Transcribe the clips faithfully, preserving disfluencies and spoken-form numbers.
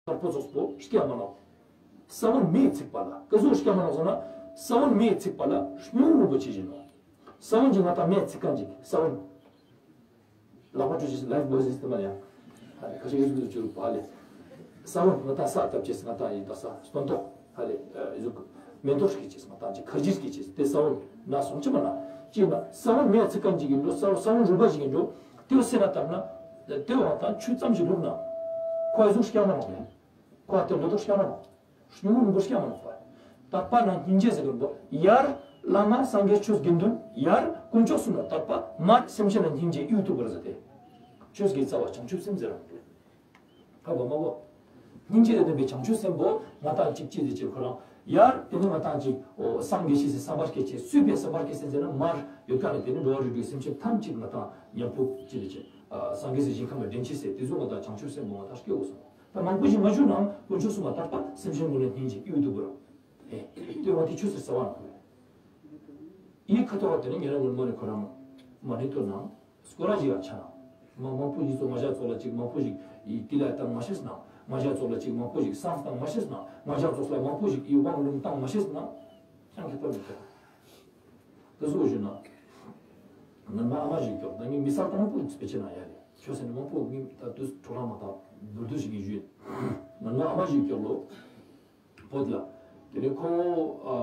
དཀར་པོ་ཙོགས་པོ་སྐྱེ་མ་ནོག། ས་བོན་མེ་ཚིག་པ་ལ་ཀ་ཟུག་སྐྱེ་མ་ནོག་ཟེར་ན། ས་བོན་མེ་ཚིག་པ་ལ་སྙུང་རུང་པོ་ཅི་ཞིག་ནོག། ས་བོན་གྱི་ང་ཏང་མེ་ཚིག་ཁན་ཅིག་ས་བོན། ལག་པ་བཀྲུ་ཅེས་ལའིཕ་བོའི་ཟེར་ཏེ་མ་ཡང་། ཧ་ལེ་ཁ་ཤས་ཡུལ་དུ་བཅུག་པ་ལེ། ས་བོན་ང་ཏང་ས་བཏབ་ཅེས་ང་ཏང་ཡིན་ད་ས་སྟོན་ཐོག་ཧ་ལེ་ཨ་ཡུལ་མེ་ཏོག་སྐྱེ་ཅེས་ང་ཏང་ཅིག་ཁ་ཇིར་སྐྱེ་ཅེས་ཏེ་ས་བོན་ན་སོང་ཅི་མ་ན་ཅི་ན་ས་བོན་མེ་ཚིག་ཁན་ཅིག་ཡིན་འགྲོ། ས་བོན་ས་བོན་རུས་པ་ཞིག་ཡིན་འགྲོ། ཏེ་བོ་སེ་ན་བཏབ་ན་ཏེ་བོ་ང་ཏང་ཆུ་ཙམ་ཞིག་བླུགས་ན་ཁོ་ཡི་ཟུག་སྐྱེ་མ་ནོག་ལེ། ཁོ་ཏེ་ལོ་ཏོག་སྐྱེ་མ་ནོག། སྙུང་རུང་པོ་སྐྱེ་མ་ནོག་པ། དད་པ་ནང་སྙིང་རྗེ་ཟེར་གི་འདུག། ཡར་བླ་མ་སངས་རྒྱས་ཆོས་དགེ་འདུན། ཡར་དཀོན་མཆོག་གསུམ་ལ་དད་པ། མར་སེམས་ཅན་ལ་སྙིང་རྗེ་ཡོད་དུ་བར་ཟེར་ཏེ། ཆོས་ཀྱི་རྩ་བ་བྱང་ཆུབ་སེམས་ཟེར་རང་དེ། ཧ་གོ་མ་གོ། སྙིང་རྗེ་ལས་ལྡན་པའི་བྱང་ཆུབ་སེམས་པོ་ང་ཏང་ཅིག་ཅི་ཟེར་ཅེས་ཁོ་རང་། ཡར་ཏེ་ནི་ང་ཏང་ཅིག་འོ་སངས་རྒྱས་ཤེས་སི་བསམ་པ་སྐྱེ་ཅེས་སུས་པའི་བསམ་པ་སྐྱེ་ཅེས་ཟེར་ན་མར་ཡོད་ཀ་ནི་ཏེ་ནི་འགྲོ་བ་རིགས་དྲུག་སེམས་ཅན་ཐམས་ཅད་ང་ཏང་མཉམ་པོ་ཅི་ཟེར་ཅེས། སངས་རྒྱས་སི་ཞིང་ཁམས་ལ་འདྲེན་ཅེས་ཟེར་ཏེ་ཟུག་ང་ཏང་བྱང་ཆུབ་སེམས་པོ་ང་ཏང་སྐྱེ་འོ་སོང་། ད་མང་པོ་ཞིག་མ་བྱུང་ནའང་དཀོན་མཆོག་གསུམ་ལ་དད་པ། སེམས་ཅན་ཀུན་ལ་སྙིང་རྗེ་ཡོད་དུ་བར། ཨེ་ཏེ་བ་ཏེ་ཆོས་སི་རྩ་བ་ནོག། ཡི་ཁ་ཐོག་ཏེ་ནི་ཉེ་རང་ངོ་མ་ནི་ཁོ་རང་མ་ནི་ཏོ་ནང་སྐོར་ར་ཞིག་ཡང་ཆ་ན། མ་མང་པོ་ཞིག་ཚོ་ང་ཞ་ཚོགས་ལ་ཅིག་མང་པོ་ཞིག་ཡི་ཏི་ལ་བཏང་མ་ཤེས་ན། ང་ཞ་ཚོགས་ལ་ཅིག་མང་པོ་ཞིག་སངས་བཏང་མ་ཤེས་ན། ང་ཞ་ཚོགས་ལ་མང་པོ་ཞིག་ཡི་དབང་ལུང་བཏང་མ་ཤེས་ན། ཅང་ཁྱད་པར་མི་འདུག། ཏེ་ཟུག་ཞུ་ན། ང་མ་ཨ་མ་ཞིག་ཀྱོག་ད་ངའི་མི་སང་དང་པོ་སྤེ་ཆེ་ན་ཡ་ལེ། ཆོས་སེ་ནི་མང་པོ་ངའི་ད་དུས་ཁྲོ་རང་མ་དང་བུ་དུ་ཞིག་གི་ཞུས། ང་མ་ཨ་མ་ཞིག་ཀྱོག་ལོ། བོད་ལ། ཏེ་ནེ་ཁོ་ཨ་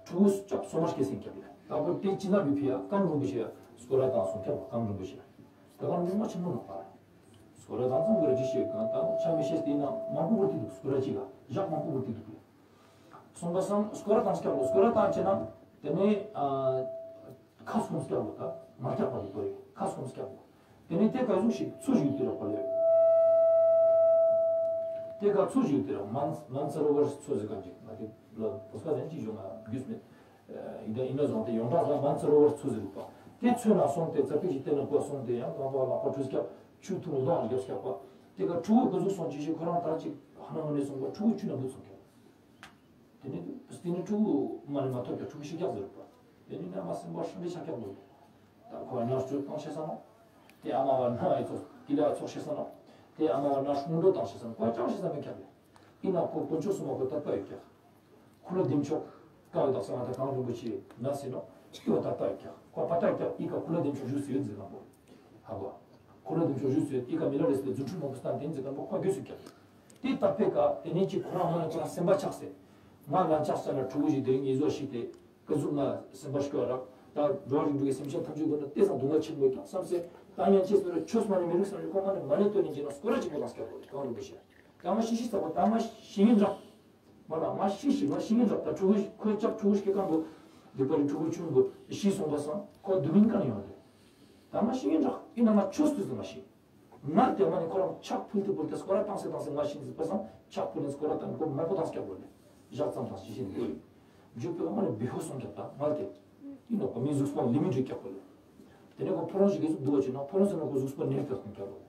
ཕྲུ་གུ་སྐྱབས་སོ་མ་སྐྱེས་སེང་སྐྱབས་ལེ། ད་ཁོ་ཏེ་ཅི་ན་བི་ཕི་ཡ་ཀམ་རིན་པོ་ཆེ་སྐོར་ར་དང་སོང་སྐྱབས་ཀམ་རིན་པོ་ཆེ། ད་ཀམ་རིན་པོ་ཆེན་པོ་ནོག་པ། སྐོར་ར་དང་ཙམ་གི་ར་ཅི་ཤེས་གང་ད་ཆ་མི་ཤེས་ཏེ་ན་མང་པོ་བོར་ཏེ་འདུག། སྐོར་ར་ཅིག་ལ་ཞག་མང་པོ་བོར་ཏེ་འདུག་ལེ། སོང་པ་སང་སྐོར་ར་དང་སྐྱབས་ལོ་སྐོར་ར་དང་ཅི་ན་ཏེ་ནེ་ཨ། ཁ་སྐོམ་སྐྱབས་ལོ་ད་མ་སྐྱབས་པ་ལེ་ཁོ་རེ་ཁ་སྐོམ་སྐྱབས་ལོ། ཏེ་ནེ་ཏེ་ཀ་ཟུག་ཞིག་ཚོ་ཞིག་ཏེ་རོགས་པ་ལེ། ཏེ་ཀ་ཚོ་ཞིག་ཏེ་རོགས་མན་མན་ཚ་རོ་བར་ཚོ་ཟེར་ག་ཅིག་ང་ཏེ་ལ་བོད་སྐད་དེ་ཅིག་ཡོང་ང་རྒྱུས་མེད། ཨིན་ད་ཨིན་ན་བཟང་ཏེ་ཡོངས་གྲགས་ལ་མན་ཚ་རོ་བར་ཚོ་ཟེར་རུག་པ། ཏེ་ཚོ་ན་སོང་སྟེ་ཙ་པིག་ཞིག་ཏེ་ན་ཀོ་སོང་སྟེ་ཡང་གང་པ་ལག་པ་ཁྲུས་སྐྱབས་ཆུ་འཐུང་ལོ་དང་རྒྱབ་སྐྱབས་པ། ཏེ་ཀ་ཕྲུ་གུ་ཀ་ཟུག་སོང་ཅི་ཞིག་ཁོ་རང་ད་ཅིག་ཧ་ན་ངོ་ནེ་སོང་པ་ཕྲུ་གུ་ཆུ་ན་བུད་སོང་སྐྱབས། ཏེ་ནེ་ཏེ་ནེ་ཕྲུ་གུ་མ་ནེ་མ་ཐོབ་ཀྱག་ཕྲུ་གུ་ཤི་ཀྱག་ཟེར་པ། ཏེ་ནེ་ཨ་མ་སེམས་པ་ཧྲང་ཏེ་ཆ་ཀྱག་ལོ། ད་ཁོ་ན་སྤྱོད་བཏང་ཤེས་ས་ནོག། ཏེ་ཨ་མ་བ་ན་ཨི་ཚོགས་ཀྱི་ལ་ཚོགས་ཤེས་ས་ནོག། ཏེ་ཨ་མ་བ་ན་སྔོན་འགྲོ་བཏང་ཤེས་ས་ནོག། ཁོ་ཅང་ཤེས་ས་མེད་ཀྱག་ལེ། ཨིན་ན་ཁོ་དཀོན་མཆོག་གསུམ་མ་ཁོ་དད་པ་ཡོད་ཀྱག། ཁོ་ལ་བདེ་མཆོག་ཀ་བོ་དག་ས་ང་ད་གངས་རིན་པོ་ཆེ་ན་ཟེར་ནོག། ཏེ་བོ་དད་པ་ཡོད་ཀྱག། ཁོ་པ་ཏ་ཡོད་ཀྱག་ཨི་ཀ་ཁོ་ལ་བདེ་མཆོག་ཞུ་སེ་ཡོད་ཟེར་ན་བོ། ཧ་གོ། ཁོ་ལ་དུ་ཆོས་ཞུས་ཟེར་ཏེ་ཀ་མི་ལ་རེ་ཟེར་རྫུ་འཕྲུལ་མང་པོ་སྟན་ཏེ་ཟེར་ཁན་པོ་ཁོ་དགོས་སུ་ཀྱག། ཏེ་ད་པེ་ཀ་ཏེ་ནེ་ཅིག་ཁོ་རང་ང་ནེ་ཁོ་རང་སེམས་པ་ཆགས་སེ། ང་ལ་ཆགས་ས་ན་ཕྲུ་གུ་ཞིག་དེ་རིང་ཨི་ཟོ་ཤི་སྟེ་ཀ་ཟུག་ང་སེམས་པ་སྐྱོ་རག། ད་འགྲོ་བ་རིགས་དྲུག་གི་སེམས་ཅན་ཐམས་ཅད་ཀུན་ལ་ཏེ་སང་སྡུག་བསྔལ་ཆེན་མོ་ཀྱག་བསམ་སེ་ད་ཉན་ཅེས་པོ་ཆོས་མ་ནེ་མི་རིགས་སམ་ཞིག་ཁོ་མ་ནེ་མ་ནེ་ཏོ་ནེ་ཅི་ན་སྐོར་ར་ཅིག་པོ་ལ་སྐྱབས་པོ་རེ་གང་རུང་པོ་ཤེས། ད་ང་ཤི་ཤི་ས་པོ་ད་ང་ཤི་ཡིན་རག། མ་ལ་ང་ཤི་ཤི་ང་ཤི་ཡིན་རག། ད་ཕྲུ་གུ་ཁོའི་ལྕགས་ཕྲུ་གུ་ཤི་ཁན་པོ་འདི་པ་རི་ཕྲུ་གུ་ཆུང་པོ་ཤི་སོང་པ་སང་ཁོ་སྡུག་བསྔལ་གང་ཡོང་རེད། ད་ང་ཤི་ཡིན་རག་ཡིན་ན་ང་ཆོས་དུས་སུ་ང་ཤི། ང་ལྟས་མ་ནེ་ཁོ་རང་ཕྱག་ཕུལ་ཏེ་ཕུལ་ཏེ་སྐོར་ར་བཏང་སེ་བཏང་སེ་ང་ཤི་ཟེར་པ་སང་ཕྱག་ཕུལ་ནེ་སྐོར་ར་བཏང་ཁོ་མང་པོ་བཏང་སྐྱབས་པོ་རེ་ཞག་ཙམ་དང་ཤི་ཤི་ནི་ཀོ་རེ། མཇུག་པོ་མ་ནེ་བེ་ཧོ་སོང་ཀྱག་ད་ང་ལྟས་ཡིན་ནོ་ཁོ་མི་གཟུགས་པོ་ལི་མི་འགྲིག་ཀྱག་པོ་རེ། ཏེ་ནེ་ཁོ་ཕོ་རོང་ཞིག་གི་གཟུགས་འདུག་པ་ཅི་ན་ཕོ་རོང་ཟེར་ན་ཁོ་གཟུགས་པོ་ནེར་ཏེ་སོང་ཀྱག་པོ་རེ།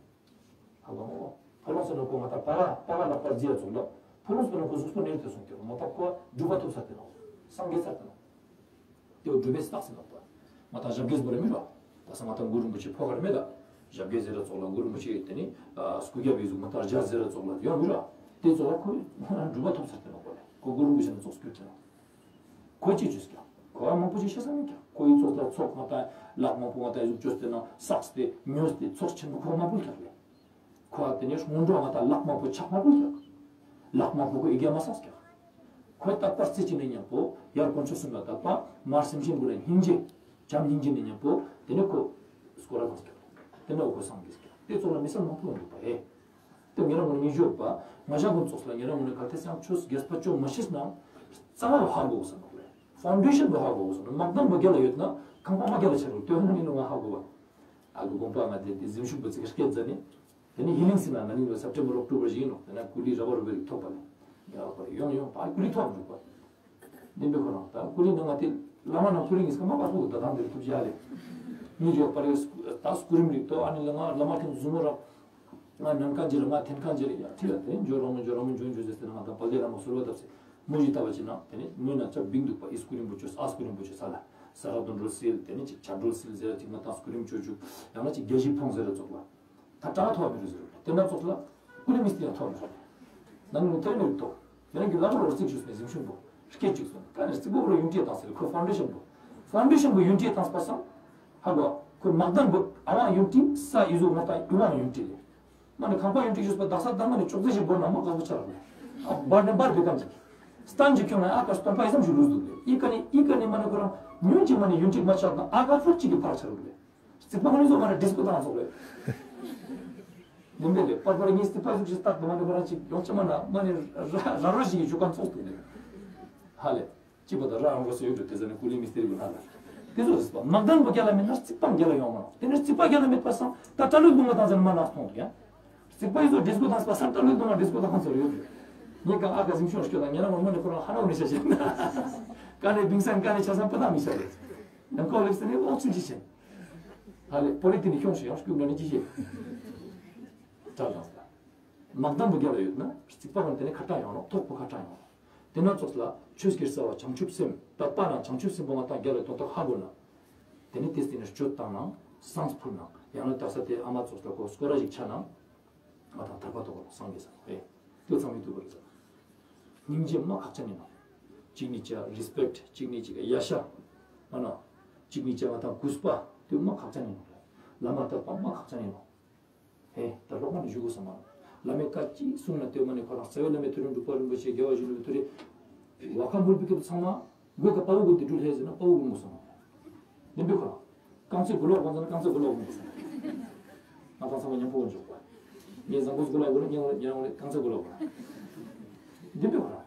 ཧ་གོ་མ་གོ། ཕོ་རོང་ཟེར་ན་ཁོ་ང་ད་པ་ལ་པ་ལ་ལག་པ་རྫི་ཡ་ཙོགས་ལ། ཕོ་རོང་ཟེར་ན་ཁོ་གཟུགས་པོ་ནེར་ཏེ་སོང་ཀྱག་མ་ད་ཁོ་སྒྲུབ་པ་ཐུབ་ཚར་ཏེ་ནོག། སངས་རྒྱས་ཚར་ཏེ་ནོག། ཏེ་བོ་སྒྲུབ་པའི་རྟགས་ཟེར་ནོག་པ། ང་ད་ཞབས་རྒྱས་པོ་རེ་མི་རོ། ད་ས་ང་ད་གུ་རུ་རིན་པོ་ཆེ་ཕོ་གར་མེད་ད། ཞབས་རྒྱས་ཟེར་ར་ཙོགས་ལ་གུ་རུ་རིན་པོ་ཆེ་ཏེ་ནི་སྐུ་རྒྱབ་བི་གཟུགས་ང་ད་རྒྱ་ཟེར་ར་ཙོགས་ལ་ཡོང་མི་རོ། ཏེ་ཙོགས་ལ་ཁོ་སྒྲུབ་པ་ཐུབ་ཚར་ཏེ་ནོག་པ་ལེ། ཁོ་གུ་རུ་རིན་པོ་ཆེ་ན་ཙོགས་སྐྱོད་ཏེ་ནོག། ཁོ་ཅི་ཅོས་ཀྱག། ཁོ་མང་པོ་ཅིག་ཤེས་ས་མེད་ཀྱག། ཁོ་ཡི་ཙོགས་ལ་ཚོགས་མ་ད་ལག་མང་པོ་མ་ད་ཡུག་ཅོས་ཏེ་ན་བསགས་ཏེ་ཉོས་ཏེ་ཚོགས་ཆེན་པོ་ཁོ་མང་པོ་ཀྱག་ལེ། ཁོ་ཨ་ཏེ་ནེ་སྔོན་འགྲོ་མ་ད་ལག་མང་པོ་ཕྱག་མང་པོ་ཀྱག། ལག་མང་པོ་ཁོ་ཡི་གེ་མ་བསགས་ཀྱག། ཁོ་དད་པ་རྩེ་གཅིག་ནེ་ཉམ་པོ་ཡར་དཀོན་མཆོག་གསུམ་ལ་དད་པ་མར་སེམས་ཅན་ཀུན་ལ་སྙིང་རྗེ་བྱམས་སྙིང་རྗེ་ནེ་ཉམ་པོ་ཏེ་ནེ་ཁོ་སྐོར་ར་བཏང་ཀྱག། ཏེ་ནེ་ཁོ་སངས་རྒྱས་ཀྱག། ཏེ་ཙོགས་ལ་མི་སེར་མང་པོ་ཡོང་འདུག་པ་ཨེ། ཏེ་ཉེ་རང་ངོ་ནེ་ཉེ་ཞུ་བ། ང་ཞ་ཀུན་ཙོགས་ལ་ཉེ་རང་ངོ་ནེ་གལ་ཏེ་སང་ཆོས་རྒྱས་པ་ཅོ་མ་ཤེས་ན། རྩ་བ་ཧ་གོ་བསམ་ནོག་ལེ། ཕའུན་ཌེ་ཤན་པོ་ཧ་གོ་བསམ་ནོག། མག་དམ་པོ་རྒྱལ་ལ་ཡོད་ན་ཁང་པ་མ་རྒྱལ་ལ་ཆ་རུ་ཏེ་ཧོ་ནི་ནོ་ང་ཧ་གོ་བ། ཨ་ལུ་དགོན་པ་ང་ཏེ་ཏེ་གཟིམ་ཤུག་པོ་ཚིག་སྐད་ཛ་ནི། ཏེ་ནི་ཧི་ལིང་སི་ན་ན་ནིང་ལ་སེབ་ཊེམ་བར་ཨོག་ཊོ་བར་ཞིག་ཡིན་ནོག། ཏེ་ན་ཀུ་ལི་ར་བར་བེ་རི་ཐོབ་པ་ལེ། ཡ་བར་ཡོང་ཡོང་པ་ཀུ་ལི་ཐོབ་འདུག་པ། བདེན་པའི་ཁོ་རང་ད་ཀུ་ལི་ནང་ང་ཏེ་བླ་མ་ནང་ཀུ་ལི་ངིས་ཀ་མ་པར་ཐོག་ད་དང་དེར་ཐུབ་བྱ་ལེ། མི་རེ་པར་ཡོད་ད་སྐུ་རིམ་རིག་ཏོ་ཨ་ནི་ལ་ང་བླ་མ་ཁྱེད་ཟུ་མོ་ར། ང་ནན་ཁན་ཅི་ར་ང་ཐེན་ཁན་ཅི་ར་ཡ་ཐི་ལ་ཏེ་ནི་ཇོ་ར་མོ་ཇོ་ར་མོ་ཇོ་ཇོ་ཟེར་ཏེ་ན་ང་ད་པ་ལེ་ར་མོ་སོར་བ་ཏབ་སེ་མོ་ཞིག་ཏབ་བ་ཅི་ན་ཏེ་ནི་མོ་ན་ཅབ་བིང་འདུག་པ་ཨི་སྐུ་རིམ་པོ་ཅོས་ཨ་སྐུ་རིམ་པོ་ཅོས་ས་ལ་ས་ར་དོན་གྲོལ་སིལ་ཏེ་ནི་ཅིག་ཆ་གྲོལ་སིལ་ཟེར་ཅིག་ང་ད་སྐུ་རིམ་ཅོ་ཅུག་ཡང་ན་ཅིག་རྒྱ་ཞིག་ཕོང་ཟེར་ར་ཙོགས་ལ། ད་དྲག་ཐོག་མི་རུ་ཟེར་རུ་ཏེ་ན་ཙོགས་ལ་ཀུ་ལི་མིས་ཏེ་ཡང་ཐོག་མི་རུ། ནང་ནི་ཐེ་ནི་ཏོ། ཡང་གི་ལ་བོ་རོ་རྩིག་ཅུག་སེ་གཟིམ་ཆུང་པོ། སྐད་ཅུག་སེ། ཀ་ནེ་རྩིག་པོ་རོ་ཡུན་ཏི་ཏང་སེ་ཁོ་ཕའུན་ཌེ་ཤན་པོ། ཕའུན་ཌེ་ཤན་པོ་ཡུན་ཏི་ཏང་པ་སང་། ཧ་གོ། ཁོ་མག་དང་པོ་ཨ་ཝང་ཡུན་ཏི་ས་ཡི་ཟོ་མ་ཏང་ཡུ་ཝང་ཡུན་ཏི་ལེ། མ་ནེ་ཁང་པ་ཡུན་ཏི་ཞུས་པ་དག་ས་དང་མ་ནེ་ཅོག་ཙེ་ཞིག་བོར་ན་མ་ཀག་པོ་ཆ་ར་ལེ། ཨ་བར་ནེ་བར་བེ་ཀམ་ཅིག་སྟན་ཅིག་ཁྱོང་ན་ཨ་ཀ་སྟོང་པ་ཨི་ཙམ་ཞིག་ལུས་འདུག་ལེ། ཨི་ཀ་ནེ་ཨི་ཀ་ནེ་མ་ནེ་ཁོ་རང་ཉུང་ཅིག་མ་ནེ་ཡུན་ཏི་མ་ཆག་ན་ཨ་ཀ་ཕུར་ཅིག་གི་ཕར་ཆ་རུག་ལེ། རྩིག་པ་ཁོ་ནི་ཚོ་མ་ནེ་ཌིས་ཀོ་ཏང་ཚོགས་རེད། ཡིན་པས་ལེ། པར་པར་ངའི་རྩིག་པ་ཟུག་ཞིག་སྟག་དུ་མ་ནེ་ཁོ་རང་ཅིག་ཡོང་ཅེས་མ་ན་མ་ནེ་ར་ར་རོ་ཞིག་གི་ཇུ་ཁན་ཚོགས་འདུག་ལེ། ཧ་ལེ། ཅི་པ་ད་ར་ཨང་རོ་སེ་ཡོད་དུ་དེ་ཟ་ནེ་ཀུ་ལི་མི་སྟེར་གུ་ན་ལ། དེ་ཚོ་རྩིག་པ་མག་དང་པོ་རྒྱལ་ལ་མེད་ན་རྩིག་པའང་རྒྱལ་ལ་ཡོང་མ་ནོག་དེ་ནེ་རྩིག་པ་རྒྱལ་ལ་མེད་པ་སང་ད་ཏ་ལུ་ལུང་མ་ཏང་ཟེར་མ་ན་སྟོང་དུ་ཡ། རྩིག་པ་ཡི་ཚོ་ཌིས་ཀོ་ཏང་པ་སང་ཏ་ལུ་ལུང་མ་ཌིས་ཀོ་ཏང་ཚོར་ཡོད་དུ། ངས་ཀ་ཨ་ཀ་གཟིམ་ཤོང་སྐྱོད་དང་ཉེ་རང་ངོ་མ་ནེ་ཁོ་རང་ཧ་ར་འོ་ནེ་ཤ་ཞེ་ན། ཀ་ནེ་བིང་སན་ཀ་ནེ་ཆ་སན་པ་ཏང་མི་ཤ་རེད། ཡང་ཀོ་ལེབ་སེ་ནེ་ཨོག་ཆུ་ཅི་ཆེན། ཧ་ལེ་པོ་ལི་ཏི་ནི་ཁྱོང་ཤི་ཡང་སྐྱུག་ན་ནི་ཅི་ཤེས། ཏྲ་ལ་ས། མག་དང་པོ་རྒྱལ་ལ་ཡོད་ན་རྩིག་པ་ཁོ་ན་དེ་ནེ་ཁ་ཏང་ཡོང་ནོག་ཐོག་པོ་ཁ་ཏང་ཡོང་ནོག་དེ་ན་ཙོགས་ལ་ཆོས་ཀྱི་རྩ་བ་བྱང་ཆུབ་སེམས་དད་པ་ན་བྱང་ཆུབ་སེམས་པོ་ང་ཏང་རྒྱལ་ལ་དོན་དག་ཧ་གོ་ན། དེ་ནེ་དེ་སྟེང་ནེ་སྤྱོད་བཏང་ན་སངས་ཕུར་ན་ཡང་ན་དག་ས་དེ་ཨ་མ་ཙོགས་ལ་ཁོ་སྐོར་ར་ཞིག་ཆ་ན། ང་ཏང་ཐར་པ་ཐོབ་པ་སངས་རྒྱས་ས་ཨེ། དེ་ཚང་མི་ཐུབ་པ་རེད་ས། སྙིང་རྗེ་མ་ཁག་ཅན་ཡིན་ནོག་ཅིག་ནི་ཅིག་རེས་པེཀྚ། ཅིག་ནི་ཅིག་ཡ་ཤ། མ་ན། ཅིག་ནི་ཅིག་ང་ཏང་གུས་པ། དེ་མ་ཁག་ཅན་ཡིན་ནོག་བླ་མ་དད་པ་མ་ཁག་ཅན་ཡིན་ནོག་ཧེ། ད་ལོག་མ་ནེ་ཞུ་དགོས་ས་མ་རེད། བླ་མས་བཀའ་ཅི་གསུངས་ན་དེ་མ་ནེ་ཁོ་རང་རྩ་བའི་བླ་མའི་ཐུགས་རིང་སྒྲུབ་པ་རིན་པོ་ཆེ་རྒྱལ་བ་ཡིད་བཞིན་ནོར་བུའི་ཐུགས་རིང་། བ་ཁ་འབུལ་བི་ཀི་དུ་ཚང་མ་མགོ་ཀ་དཔའ་བོ་གུན་དེ་འགྲུལ་ཧེ་ཟེར་ན་དཔའ་བོ་གུན་མོ་སོང་། བདེན་པའི་ཁོ་རང་། རྐང་རྩེད་དགུ་ལོག་དགོངས་ཟེར་ན་རྐང་རྩེད་དགུ་ལོག་དགོངས་ཟེར། ང་ཏང་ཚང་མ་མཉམ་པོ་འཇོག་པ། ངས་བཟང་པོ་དགུ་ལོག་དགོས་ན་ངས་ངས་རྐང་རྩེད་དགུ་ལོག་དགོས། བདེན་པའི་ཁོ་རང་།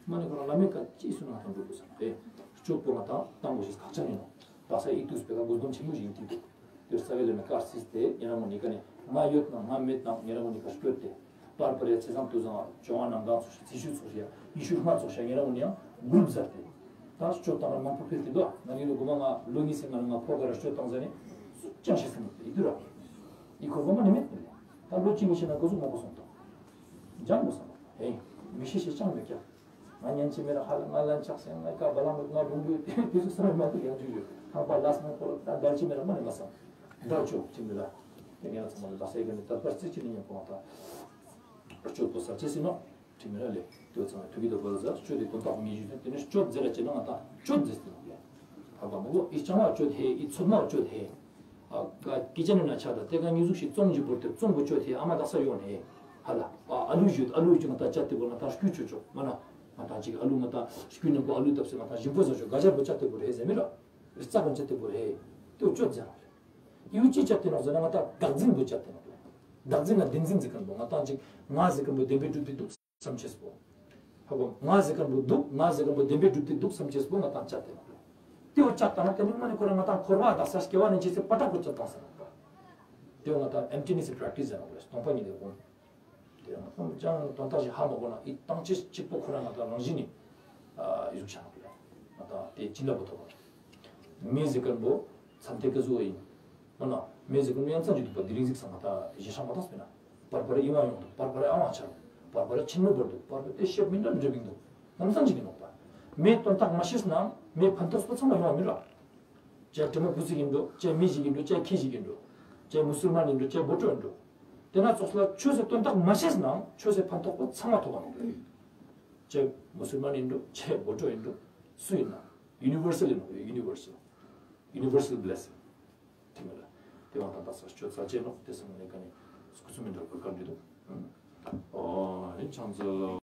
མ་ནེ་ཁོ་རང་བླ་མའི་བཀའ་ཅི་གསུངས་ན་ང་ཏང་འགྲུལ་དགོས་ས་རེད། སྤྱོད་པོ་ང་ཏང་བཏང་དགོས་ཤེས་ཁག་ཅན་ཡིན་ནོག་དག་ས་ཡིད་དུ་སྤེལ་ཁ་དགོས་དོན་ཆེན་པོ་ཞིག་ཡིན་གྱི་འདུག་དེ་རྩ་བའི་བླ་མའི་བཀའ་སྲིད་དེ་ཉེ་རང་ངོ་ནི་ཀ་ནེ་ང་ཡོད་ན་ང་མེད་ན་ཉེ་རང་ངོ་ནི་ཀ་སྐྱོད་དེ། པར་པར་ཡ་ཚེས་བཟང་དུས་བཟང་བྱུང་བ་ནང་གང་ཚོགས་ཤིག་ཚེས་ཤུལ་ཚོགས་ཤིག་ཡ་ཉི་ཤུ་ལྔ་ཚོགས་ཤིག་ཉེ་རང་ངོ་ནི་ཡང་གུ་རུབ་ཟེར་ཏེ། ད་སྤྱོད་བཏང་ན་མང་པོ་ཕེབས་ཏེ་འདུག་ང་ནི་ལོ་གོ་མ་ང་ལོ་གཉིས་སེ་ང་ལ་ང་ཕོ་ག་ར་སྤྱོད་བཏང་ཟེར་ནི་སུ་ཅང་ཤེས་སེ་མི་ཐུབ་ཡིན་དུ་ར། ཡི་གོ་གོ་མ་ནི་མེད་དེ། ད་ལོ་གཅིག་གཉིས་ཤེས་ན་གོ་ཟུག་མང་པོ་སོང་དང་། འཇམ་པོ་སོང་། ཧེ། མི་ཤེས་ཤེས་ཅང་མེད་ཀྱང་། ང་ཉན་ཅི་མེད་ལ་ཧ་ལ་ང་ལན་ཆགས་སེ་ང་ཀ་བ་ལང་མེད་ང་རུང་བུ་དེ་དེ་ཟུག་སེ་མ་ཐུག་ཡང་འཇུག་ཡོད། ཧ་པ་ལ་སེ་ང་ཁོ་ལ་ད་འདར་ཅི་མེད་ལ་མ་ནི་མ་སང་། འདར་ཆོག་ཅི་མེད་ལ། དེ་ངས་ལ་ཚང་མ་ལ་ལ་སེ་ག་ནི་ད་པར་རྩིས་ཅི་ནི་ཉན་པོ་ང་ད། སྤྱོད་པོ་ས་ཅི་སི་ནོ། ཅི་མེད་ལ་ལེ། དེ་ཚང་མ་ཐུག་གི་ད་པར་ཟ་སྤྱོད་དེ་དོན་དག་མི་ཞུ་དེ་ནི་སྤྱོད་ཟེར་ར་ཅི་ན་ང་ད་སྤྱོད་ཟེར་ཏེ་ནོ་ལེ། ཧ་པ་མོ་གོ་ཨི་ཅང་བ་སྤྱོད་ཧེ་ཨི་ཚོད་མ་སྤྱོད་ཧེ། ཨ་ཀ་ཀི་ཅན་ནི་ན་ཆ་ད་དེ་ཀ་ཉི་ཟུག་ཤིག་བཙོང་ཅིག་བོར་ཏེ་བཙོང་གོ་ཅོ་ཐེ་ཨ་མ་དག་ས་ཡོང་ནེ། ཧ་ལ་ཨ་ཨ་ལུ་ཞུ་ཨ་ལུ་ཅིག་ང་ད་ཅ་ཏེ་བོར་ང་ད་སྐུ་ཅོ་ཅོ་མ་ན། ང་ད་ཅིག་ཨ་ལུ་ང་ད་སྐུ་ནང་གོ་ཨ་ལུ་བཏབ་སེ་ང་ད་ཞིམ་པོ་ཟ་ཅོ་ག་ཇར་བོ་ཅ་ཏེ་བོར་ཧེ་ཟེར་མི་ར། རྩ་གང་ཅ་ཏེ་བོར་ཧེ། དེ་བོ་ཅོ་ཟེར་ར། ཡུ་ཅི་ཅ་ཏེ་ནོག་ཟེར་ན་ང་ད་བདག་འཛིན་བོ་ཅ་ཏེ་ནོག་བདག་འཛིན་ན་བདེན་འཛིན་ཟེར་ཁན་བོ་ང་ད་ཅིག་ང་ཟེར་ཁན་བོ་བདེན་པའི་གྲུབ་ཏེ་འདུག་བསམ་ཅེས་པོ། ཧ་གོ། ང་ཟེར་ཁན་བོ་འདུག་ང་ཟེར་ཁན་བོ་བདེན་པའི་གྲུབ་ཏེ་འདུག་བསམ་ཅེས་པོ་ང་ཏང་ཅ་ཏེ་ནོག་དེ་བོ་ཅ་ཏང་ན་དེ་ནི་མ་ནི་ཁོ་རང་ང་ཏང་འཁོར་བ་དག་ས་སྐྱེ་བ་ནི་ཅི་སེ་པ་ཏྲ་ཁོ་ཅ་ཏང་ས་ནོག་དེ་བོ་ང་ཏང་ཨེམ་ཊི་ནེ་སི་པྲེག་ཊིས་ཟེར་ནོག་ལེ། སྟོང་པ་ཉིད་དེ་སྒོམ། དེ་ང་ཏང་ཅང་དོན་དག་ཞིག་ཧ་མ་གོ་ན་ཨི་ཏང་ཅེས་གཅིག་པོ་ཁོ་རང་ང་ཏང་རང་བཞིན་ནི་ཨ་ཡུག་ཆ་ནོག་ལེ། ང་ཏང་དེ་ཅི་འདྲ་བོ་ཐོག་མེ་ཟེར་ཁན་བོ་ཚན་ཏེ་ཀ་ཟུག་ཨིན། མ་ན་མེ་ཟེར་ཁན་བོ་ཡང་ཚན་ཅིག་འདུག་པ་དེ་རིང་ཟིག་ས་ང་ཏང་ཞེ་ཧྲ་མ་ཏང་སྤེ་ན། པར་པར་ཨི་བ་ཡོང་དུག་པར་པར་ཨ་བ་ཆ་རུག་པར་པར་ཆེན་མོ་བོར་དུག་པར་པར་དེ་ཤེབ་མི་འདྲ་མི་འདྲ་བིང་དུག་ནམ་སང་ཅིག་ཨིན་ནོག་པ། མེ་དོན་དག་མ་ཤེས་ན་མེ་ཕན་ཐོགས་པོ་ཚང་མ་ཡོང་བ་མི་ར། ཅེ་དྲི་མ་བུ་ཚིག་ཨིན་འགྲོ། ཅེ་མི་ཞིག་ཨིན་འགྲོ། ཅེ་ཁྱི་ཞིག་ཨིན་འགྲོ། ཅེ་མུ་སུལ་མན་ཨིན་འགྲོ། ཅེ་བོད་ཕྲུག་ཨིན་འགྲོ། དེ་ན་ཙོགས་ལ་ཆོས་སི་དོན་དག་མ་ཤེས་ན་ཆོས་སི་ཕན་ཐོགས་པོ་ཚང་མ་ཐོབ་བ་ནོག་ཅེ་མུ་སུལ་མན་ཨིན་འགྲོ། ཅེ་བོད་ཕྲུག་ཨིན་འགྲོ། སུ་ཨིན་ན། ཡུ་ནི་བར་སལ་ཨིན་ནོག་ཡུ་ནི་བར་སལ། ཡུ་ནི་བར་སལ་བི་ལེ་སིང་། དེ་མེད་ལ། དེ་བ་དང་དག་ས་སྤྱོད་ས་ཅན་ནོག་དེ་སང་ནེ་ཀ་ནེ་སྐུ་གསུམ་མི་འདྲ་བར་ཀ་འདྲི་དུག་ཨོ་ཨེ་ཅང་ཙོ།